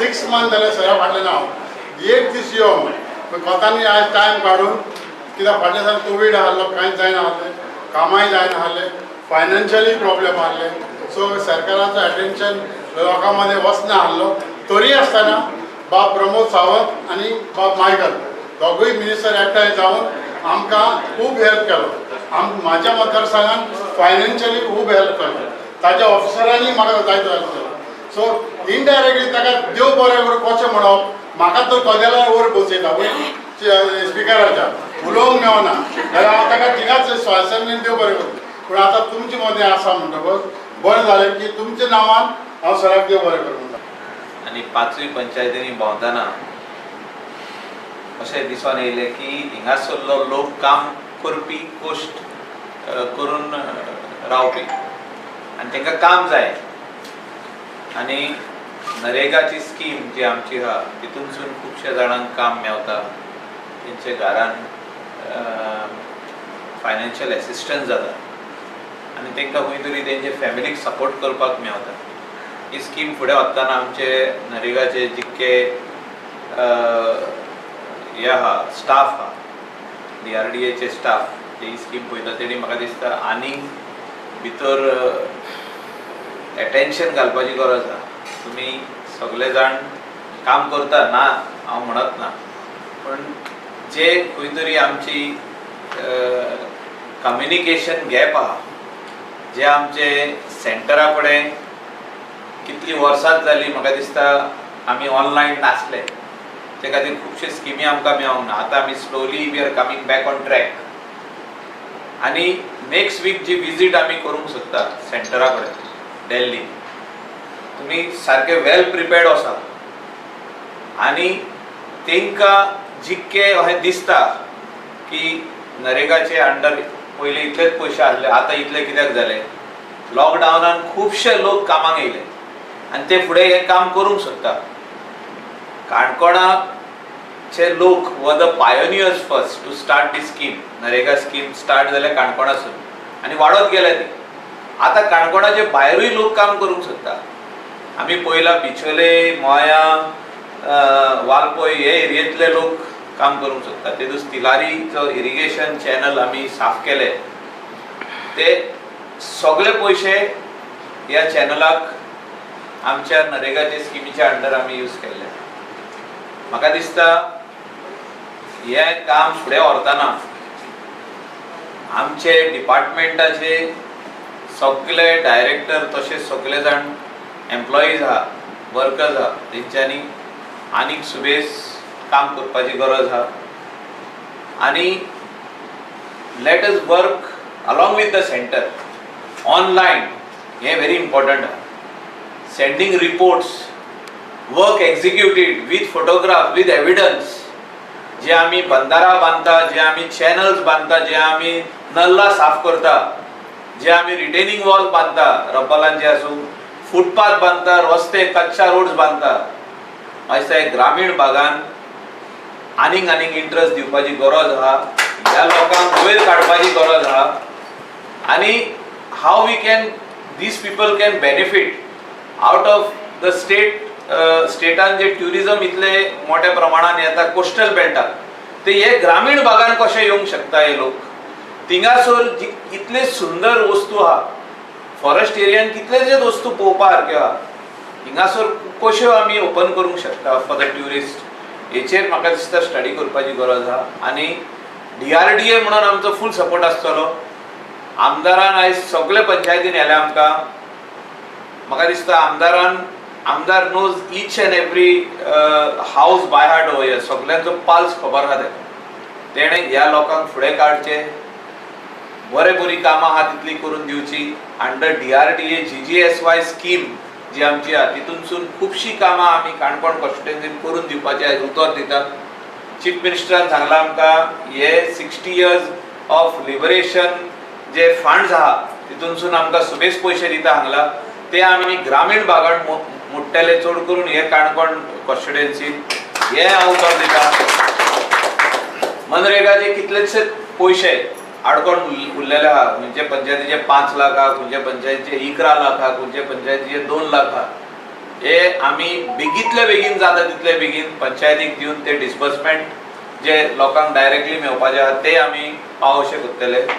6 month जाले सरा फाटल्यान हांव, एक दीस यो म्हण. पूण कोतांनी आयज टायम काडून, कित्याक फाटल्या दिसान कोवीड आहलो, कांयच जायना आहलें, कामाय जायना आहलें, फायनान्शियली प्रॉब्लेम आहले. सो सरकाराचो अटेन्शन लोकां मदें वचना आहलो. तरी आसतना बाब प्रमोद सावंत आनी बाब मायकल दोगूय मिनिस्टर एकठांय जावन आमकां खूब हेल्प केलो. म्हाज्या मतदारसंघान फायनान्शियली खूब हेल्प केलो. ताच्या ऑफिसरांनी म्हाका जायतो हेल्प केलो. सो इनडायरेक्टली ताका देव बरें करूं कशें म्हणप? म्हाका तो कदेलार वयर बसयता वयर स्पिकराच्या, उलोवंक मेवना जाल्यार हांव ताका थिंगाच असेंब्लीन देव बरें करूं. पूण आतां तुमचे मदें आसा म्हणटकच बरें जालें की तुमच्या नांवान हांव सराक देव बरें करूं म्हणटा. आनी पांचूय पंचायतींनी भोंवतना अशें दिसून येयलें की हिंगासरलो लोक काम करपी, कश्ट करून रावपी आनी तांकां काम जाय. आनी नरेगाची स्कीम जी आमची आहा, तितूनसून खुबशे जाणांक काम मेवता, तेंच्या घरान फायनान्शियल एसिस्टन्स जाता आनी तांकां खंय तरी तेंचे फॅमिलीक सपोर्ट करपाक मेवता. ही स्कीम फुडें वतना आमचे नरेगाचे जितके हे आहा, स्टाफ आहा, डीआरडीएचे स्टाफ जे ही स्कीम पळयता, तेणी म्हाका दिसता आनीक भितर एटेन्शन घालपाची गरज आहा. तुमी सगळे जाण काम करता, ना हांव म्हणत ना, पूण जे खंय तरी आमची कम्युनिकेशन गॅप आहा, जे आमचे सेंटरा कडेन कितलीं वर्सांच जालीं म्हाका दिसता आमी ऑनलायन नासले, ते खातीर खुबशे स्किमी आमकां मेळोंक ना. आतां आमी slowly we are coming back on track. आनी नेक्स्ट वीक जी विजीट आमी करूंक सोदता सेंटरा कडेन दिल्ली, तुमी सारके वेल प्रिपेर्ड आसा आनी तांकां जितके अशें दिसता की नरेगाचे अंडर पयलीं इतलेच पयशे आसले, आतां इतले कित्याक जाले? लॉकडावनान खुबशे लोक कामाक येयले आनी ते फुडें हें काम करूंक सोदता. काणकोणाचे लोक were the pioneers first to start the scheme. NREGA scheme start जाले काणकोणासून आनी वाडत गेले ती. आतां काणकोणाचे भायरूय लोक काम करूंक सोदता. आमी पळयला, बिचोले, मोया, वालपोय हे एरियेंतले लोक काम करूंक सोदता. तेदूस तिलारीचो इरिगेशन चॅनल आमी साफ केले, ते सगळे पयशे ह्या चॅनलाक आमच्या नरेगाचे स्किमीच्या अंडर आमी यूज केल्ले. म्हाका दिसता हें काम फुडें व्हरतना आमचे डिपार्टमेंटाचे सगळे डायरेक्टर तशें सगळे जाण एम्प्लॉईज आहा, वर्कर्स आहा, तेंच्यांनी आनीक सुबेज काम करपाची गरज आहा. आनी let us work along with the center online. हें व्हेरी इम्पॉर्टंट आहा. Sending reports, work executed with photograph, with evidence. जे आमी बंदारा बांदता, जे आमी चॅनल्स बांदता, जे आमी नल्ला साफ करता, जे आमी रिटेनिंग वॉल बांदता, रब्बलांचे आसूं, फुटपाथ बांदता, रस्ते, कच्चा रोड्स बांदता, म्हाका दिसता हे ग्रामीण भागान आनीक आनीक इंट्रस्ट दिवपाची गरज आहा. ह्या लोकांक वयर काडपाची गरज आहा आनी how we can these people can benefit out of the state. स्टेटान जे ट्युरिझम इतले मोठ्या प्रमाणान येता कोस्टल बेल्टाक, ते हे ग्रामीण भागान कशे येवंक शकता हे लोक? थिंगासर इतले सुंदर वस्तू आहा, फॉरेस्ट एरियान कितलेशेच वस्तू पळोवपा सारक्यो आहा, हिंगासर कश्यो आमी ओपन करूंक शकता फॉर the tourist, हेचेर म्हाका दिसता स्टडी करपाची गरज आहा. आनी डीआरडीए म्हणून आमचो फूल सपोर्ट आसतलो. आमदारान आयज सगळे पंचायतीन व्हेले आमकां. म्हाका दिसता आमदारान, आमदार knows each and every house by heart over. सगल्यांचो पाल्स खबर आहा तेका. तेणें ह्या लोकांक फुडें काडचें, बरे बरी कामां आहा तितली करून दिवची. अंडर डीआरडीए जीजीएसवाय स्कीम जी आमची आहा, तितूनसून खुबशीं कामां आमी काणकोण कॉन्स्टिट्युएन्सीन करून दिवपाचें आयज उतर दितात. चीफ मिनिस्टरान सांगलां आमकां, हे 60 years of liberation J funds आहा, तितूनसून आमकां सुबेज पयशे दिता हांगला, ते आमी ग्रामीण भागात मोडटले, चड करून हे काणकोण कॉन्स्टिट्युएन्सीन, हे हांव उतर दिता. मनरेगाचे कितलेशेच पयशे आडकोन उरलेले आहा. खंयचे पंचायतीचे 5 लाख आहा, खंयचे पंचायतीचे 11 लाख आहा, खंयचे पंचायतीचे 2 लाख आहा. हे आमी बेगीतले बेगीन जाता तितले बेगीन पंचायतीक दिवन ते डिसबर्समेंट जे लोकांक डायरेक्टली मेळपाचे आहा ते आमी पावोवशे करतले.